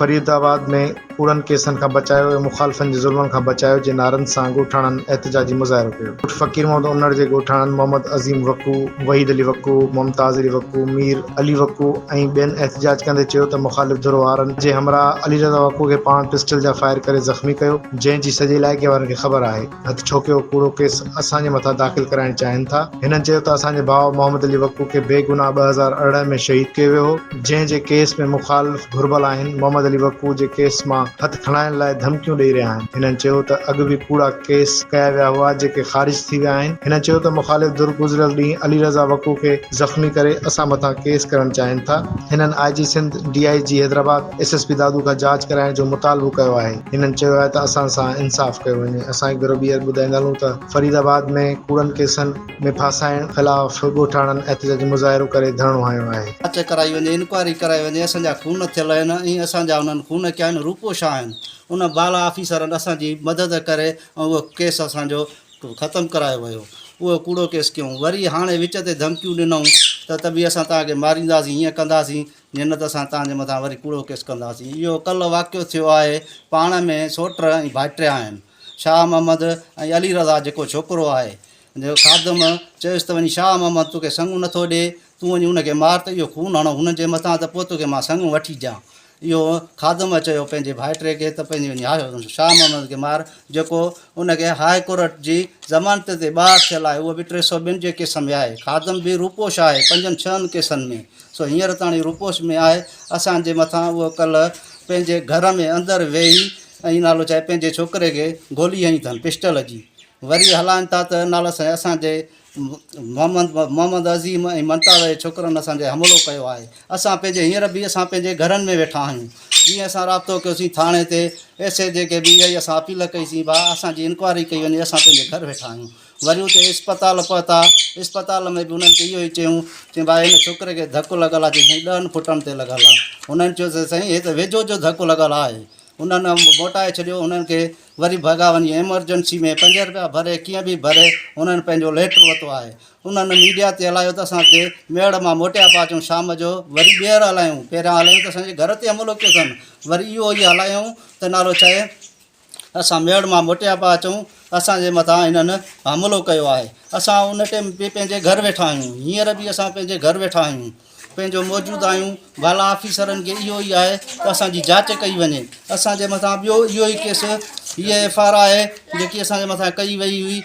فريدآباد ۾ ڪوڙن ڪيسن کان بچايو ۽ مخالفن جي ظلمن کان بچايو جي نعرن سان ڳوٺاڻن احتجاجي مظاهرو ڪيو. ڳوٺ فقير محمد انڙ جي ڳوٺاڻن محمد عظيم وڪو، وحيد علي وڪو، ممتاز علي وڪو، مير علي وڪو ۽ ٻين احتجاج ڪندي چيو ته مخالف ڌر وارن جي همراهه علي رضا وڪو کي پاڻ پسٽل جا فائر ڪري زخمي ڪيو، جنهن جي سڄي علائقي وارن کي خبر آهي. هٿ ڇوڪيو ڪوڙو ڪيس اسان جي مٿان داخل ڪرائڻ چاهين ٿا. هنن چيو ته اسان جي ڀاء محمد علي وڪو کي بيگناهه 2018 ۾ شهيد ڪيو ويو هو، جنهن جي ڪيس ۾ مخالف گهربل آهن، محمد علي وڪو جي ڪيس مان هٿ کڻائڻ لاء ڌمڪيون ڏئي رهيا آهن. هنن چيو ته اڳ به ڪوڙا ڪيس ڪيا ويا هئا جيڪي خارج ٿي ويا آهن. هنن چيو ته مخالف ڌر گذريل ڏينهن علي رضا وڪو کي زخمي ڪري اسان مٿان ڪيس ڪرڻ چاهين ٿا. هنن I G Sindh, D I G Hyderabad, S S P Dadu کان جاچ ڪرائڻ جو مطالبو ڪيو آهي. هنن چيو آهي ته اسان سان انصاف ڪيو وڃي. اسان هڪ ڀيرو ٻيهر ٻڌائيندا هلون ته فريد آباد ۾ ڪوڙن ڪيسن ۾ ڦاسائڻ خلاف ڳوٺاڻن احتجاجي مظاهرو ڪري ڌرڻو هنيو آهي. جاچ ڪرائي وڃي، انڪوائري ڪرائي وڃي، اسان جا خون ٿيل آهن ۽ اسان جا انهن خون ڪيا آهن، روپوش آهن، ان بالا آفيسرن اسان جي مدد ڪري ۽ اهو ڪيس اسان جو ختم ڪرايو ويو، اهو ڪوڙو ڪيس ڪيون، وري هاڻي وچ تي ڌمڪيون ڏنائون ته ته به اسان توهان کي مارينداسين، هيئن ڪنداسين، جي نه ته اسان توهان جي مٿان وري ڪوڙو ڪيس ڪنداسين. اهو ڪلهه واقعو ٿيو آهي. پاڻ ۾ سوٽ ۽ ڀائٽيا آهن. شاهه محمد ۽ علي رضا جيڪو ڇوڪرو آهي. جو خادم چيس ته وڃي شاهه محمد توکي سڱ نٿو ڏي، تون وڃي ان کي مار ته اهو خون هڻو هن جي مٿان ته پوء توکي مان سڱ وٺي ڏيان. اهو خادم چيو پنهنجي ڀائٽي کي ته پنهنجي وڃي شاهه محمد کي مار جيڪو ان کي هاء ڪورٽ جي ضمانت تي ٻاهر ٿيل آهي اهو به 302 جي ڪيس ۾ آهي. خادم به روپوش آهي پنجن ڇهن ڪيسن ۾. سو هينئر تاڻي روپوش ۾ آهي. اسان جي مٿان اهو ڪلهه پنهنجي گهر ۾ اندر ويهي ۽ نالو چاهي پنهنجي ڇوڪري کي گولي هنئي اٿن پسٽل جي. وري هلائن ٿا ته نالو سائين اسان جي محمد محمد عظيم ۽ ممتاز جي ڇوڪرن اسان تي حملو ڪيو آهي. اسان پنهنجي هينئر به اسان پنهنجي گهرن ۾ ويٺا آهيون. جيئن اسان رابطو ڪيوسين ٿاڻي تي ايس ايچ جي کي به اها ئي اسان اپيل ڪئي سين ڀاء اسان جي انڪوائري ڪئي وڃي اسان پنهنجي گهر ويٺا آهيون. وري اتي اسپتال پهتا، اسپتال ۾ به انهن کي اهو ئي چيائون، چيائين ڀاء هن ڇوڪري کي ڌڪ لڳل آهي، چيائين سائين ڏهن فٽن تي لڳل آهي، هنن چيو ته سائين هي ته ويجهو جو ڌڪ لڳل آهي، انهن موٽائي ڇڏيو، انهن کي وري ڀڳا وڃي ايمرجنسي ۾ پنج رپيا ڀري ڪيئن به ڀري انهن پنهنجو ليٽر ورتو آهي، انهن ميڊيا تي هلايو ته اسان اتي ميهڙ مان موٽيا پيا اچون شام جو وري ٻيهر هلايائون، پهريان هلايائون ته اسان جي گهر تي حملو ڪيو اٿن، وري اهو ئي هلايائون ته نالو ڇاهي. اسان ميهڙ مان موٽيا پيا اچون، اسان جي مٿان هنن حملو ڪيو آهي. اسان ان ٽيم به پنهنجي گهر ويٺا آهيون، هينئر به اسان پنهنجي گهر ويٺا آهيون، پنهنجو موجود آهيون. بالا آفيسرن کي اهو ئي آهي ته اسان جي جاچ ڪئي وڃي. اسان جي مٿان ٻيو اهو ئي ڪيس هيء ايف آر آهي جيڪي اسان جي مٿان ڪئي وئي هئي.